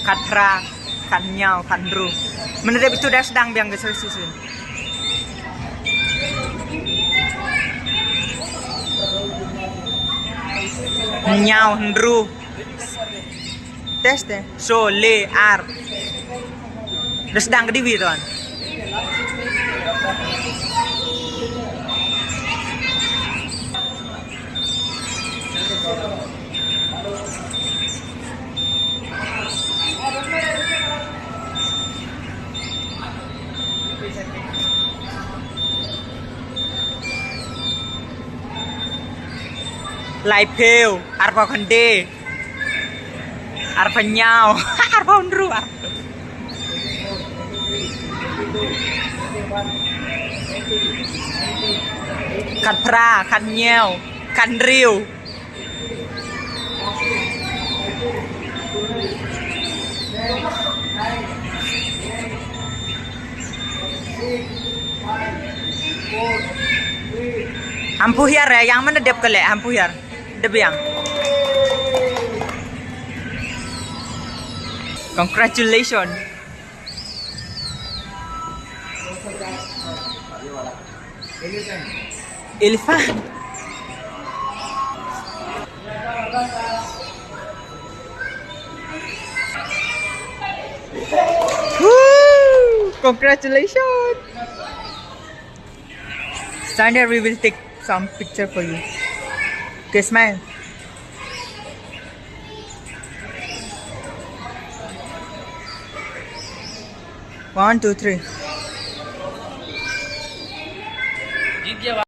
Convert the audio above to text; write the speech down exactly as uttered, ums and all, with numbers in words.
Khatphra, khathynñiew, khathynriew. Mynta dep itu da sdang biang ka session. Hynñiew, hynriew. Test eh. So, le, ar. Da sdang ka diwi ton. Laiphew, arphew khyndai, arphew hynñiew, arphew hynriew, ar- Khatphra, khathynñiew, khathynriew. Hamphu hiar eh, ïa nga mynta dep ka leh, hamphu hiar. Dep biang. Congratulations. Elephant. Woo! Congratulations. Stand here, we will take some picture for you. Okay, smile. One, two, three.